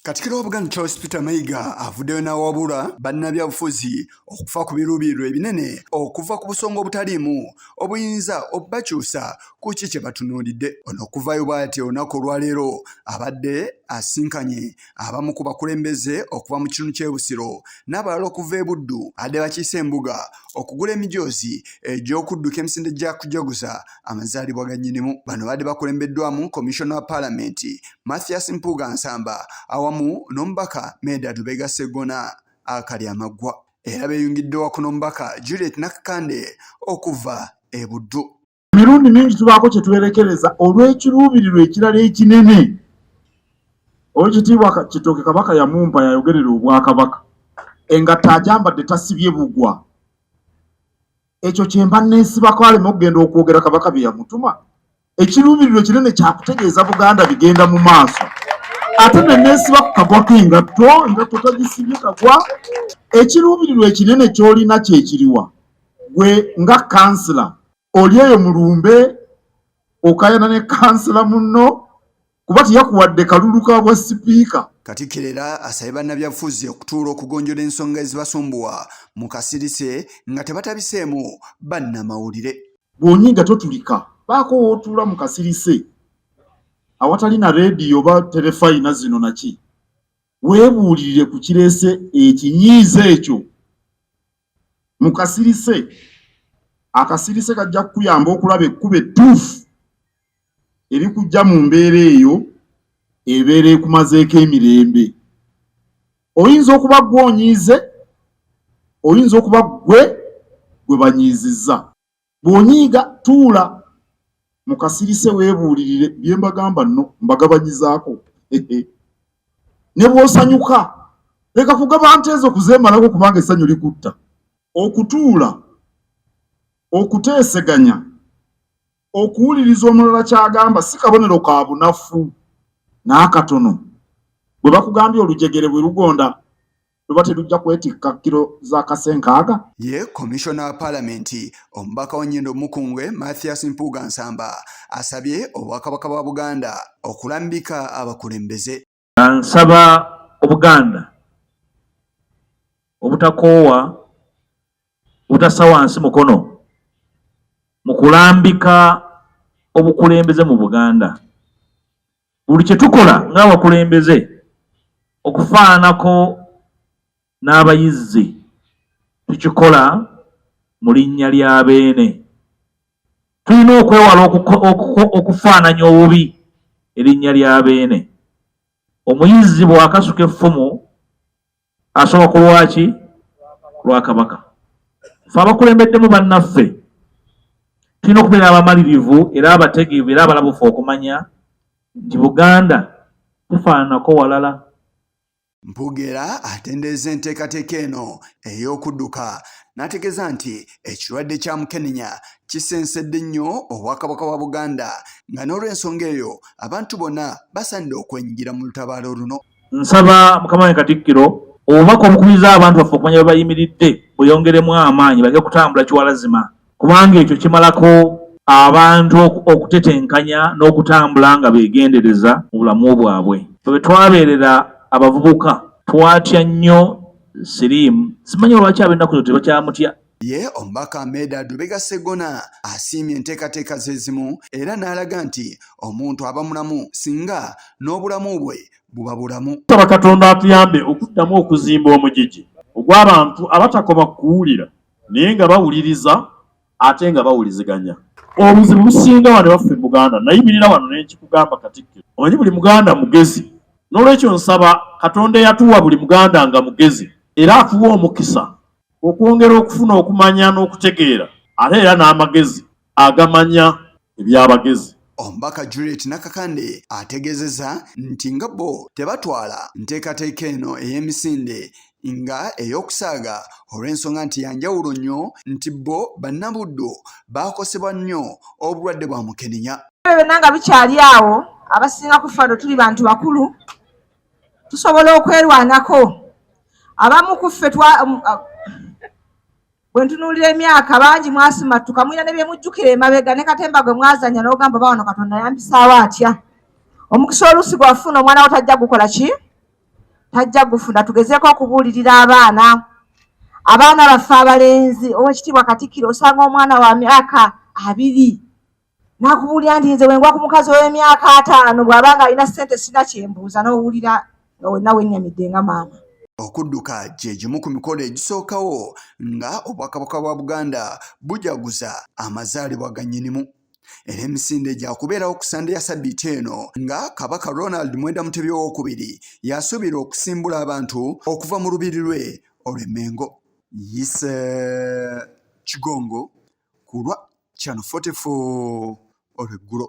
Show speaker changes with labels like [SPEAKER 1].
[SPEAKER 1] Katikkiro wa Buganda Charles Peter Mayiga avuddeyo n'awabula bannabyabufuzi okufa ku biruubirirwa ebinene okuva ku busonga obutaliimu obuyinza obubakyusa ku ki kye batunuulidde. Ono okuvaayo bw'ati olunaku olwaleero abadde asinkanye abamu ku bakulembeze okuva mu kitundu ky'e Busiro n'abalala okuva e Buddu adde bakiise embuga okugula emijoozi egy'okudduka emisinde gya kujaguza amazaalibwa ga nnyinimu. Bano badde bakulembeddwamu Commissioner wa Paalamenti Mathias Mpuuga Nsamba awamu n'omubaka Medard Lubega Sseggona Akalyamaggwa. Era beeyungidde wako n'omubaka Juliet Nakakande okuva e Buddu.
[SPEAKER 2] Emirundi mingi tubaako kye twerekereza olw'ekiruubirirwa ekirala ekinene. Owekitiibwa Kitooke Kabaka yamumpa yayogerera Obwakabaka. Engatto agyambadde tasibye bugwa. Ekyo kye mba neesibako aleme okugenda okwogera Kabaka bye yamutuma. Ekiruubirirwa ekinene kya kutegeeza Buganda bigenda mu maaso. Ate ne neesiba ku kagwa k'engatto, engatto tagisibye kagwa. Ekiruubirirwa ekinene ky'olina kye kiriwa? Gwe nga kansila oli eyo mu lumbe okayana ne kansila munno kuba teyakuwadde kalulu ka bwa sipiika.
[SPEAKER 1] Katikkiro era asabye bannabyabufuzi okutuula okugonjola ensonga ezibasumbuwa mu kasirise nga tebatabiseemu bannamawulire.
[SPEAKER 2] Bw'onyiiga totulika, baako w'otuula mu kasirise awatali na leediyo oba terefayina zino naki, weebuulirire ku kireese ekinyiizo ekyo mu kasirise. Akasirise kajja kukuyamba okulaba ekkubo ettuufu erikujja mu mbeera eyo ebeera ekumazeeko emirembe. Oyinza okuba ggwe onyiize, oyinza okuba ggwe gwe banyiizizza. Bw'onyiiga tuula mu kasirise weebuulirire bye mbagamba nno mbagabanyizaako. Ne bw'osanyuka leka kugaba nte ezo kuzeemalako kubanga essanyu likutta. Okutuula, okuteeseganya, okuwuliriza omulala ky'agamba si kabonero ka bunafu n'akatono. Bwe bakugambye olujegere bwe lugonda luba terujja kwetikka kiro za kasenkaaga.
[SPEAKER 1] Ye Commissioner wa Palamenti omubaka wa Nnyendo Mukungwe Mathias Mpuuga Nsamba asabye Obwakabaka bwa Buganda okulambika abakulembeze.
[SPEAKER 3] Nsaba Obuganda obutakoowa, obutassa wansi mukono mu kulambika obukulembeze mu Buganda. Buli kye tukola ng'abakulembeze okufaananako n'abayizzi tukikola mu linnya lya Beene. Tulina okwewala okufaananya obubi erinnya lya Beene. Omuyizzi bw'akasuka effumu asobola ku lwaki? Lwa Kabaka. Ffe abakulembeddemu bannaffe tulina okubeera abamalirivu era abategeevu era abalabufu okumanya nti Buganda tefaananako walala.
[SPEAKER 1] Mpuuga era atenderezza enteekateeka eno ey'okudduka n'ategeeza nti ekirwadde kya mukenenya kisensedde nnyo Obwakabaka bwa Buganda nga n'olw'ensonga eyo abantu bonna basaanidde okwenyigira mu lutabaalo luno.
[SPEAKER 3] Nsaba Mukama wange Katikkiro obubaka obukubiriza abantu baffe okumanya bwe bayimiridde bweyongeremu amaanyi baleke kutambula kiwalazima kubanga ekyo kimalako abantu okutetenkanya n'okutambula nga beegendereza mu bulamu bwabwe. Ffe bwe twabeerera abavubuka twatya nnyo siriimu, simanyi lwaki ab'ennaku zino tebakyamutya.
[SPEAKER 1] Ye omubaka Medard Lubega Sseggona asiimye enteekateeka ze zimu era n'alaga nti omuntu aba mulamu singa n'obulamu bwe buba bulamu.
[SPEAKER 2] Tusaba Katonda atuyambe okuddamu okuzimba omugigi ogw'abantu abatakoma ku kuwulira naye nga bawuliriza ate nga bawuliziganya. Obuzibu businga wano ewaffe mu Buganda. Nayimirira wano ne nkikugamba Katikkiro. Omanyi buli Muganda mugezi. N'olwekyo nsaba Katonda eyatuwa buli Muganda nga mugezi era atuwe omukisa okwongera okufuna okumanya n'okutegeera ate era n'amagezi agamanya eby'abagezi.
[SPEAKER 1] Omubaka Juliet Nakakande ategeezezza nti nga bo tebatwala nteekateeka eno ey'emisinde nga ey'okusaaga olw'ensonga nti ya njawulo nnyo nti bo Bannabuddu baakosebwa nnyo obulwadde bwa mukenenya.
[SPEAKER 4] Ebyo byonna nga bikyali awo, abasinga ku ffe tuli bantu bakulu, tusobola okwerwanako. Abamu ku ffe bwe ntunuulira emyaka bangi mwasimattuka, mulina ne bye mujjukira emabega ne katemba gwe mwazannya n'ogamba oba wano Katonda yampisaawo atya. Omukisa oluusi gwafuna omwana wo tajja gukola ki? Tajja gufuna. Tugezeeko okubuulirira abaana, abaana baffe abalenzi. Owekitiibwa Katikkiro, osanga omwana wa myaka 20 n'akubuulira nti nze wengwa ku mukazi ow'emyaka 50 bw'aba nga alina ssente sina kyembuuza, n'owulira nga wenna wennyamidde nga maama.
[SPEAKER 1] Okudduka gye gimu ku mikolo egisookawo nga Obwakabaka bwa Buganda bujaguza amazaalibwa ga Nnyinimu, era emisinde gyakubeerawo ku Sande ya sabbiiti eno nga Kabaka Ronald Mwenda Mutebi Owokubiri yasuubira okusimbula abantu okuva mu lubiri lwe olw'Emmengo. Yise Kigongo ku lwa Channel 44 olw'eggulo.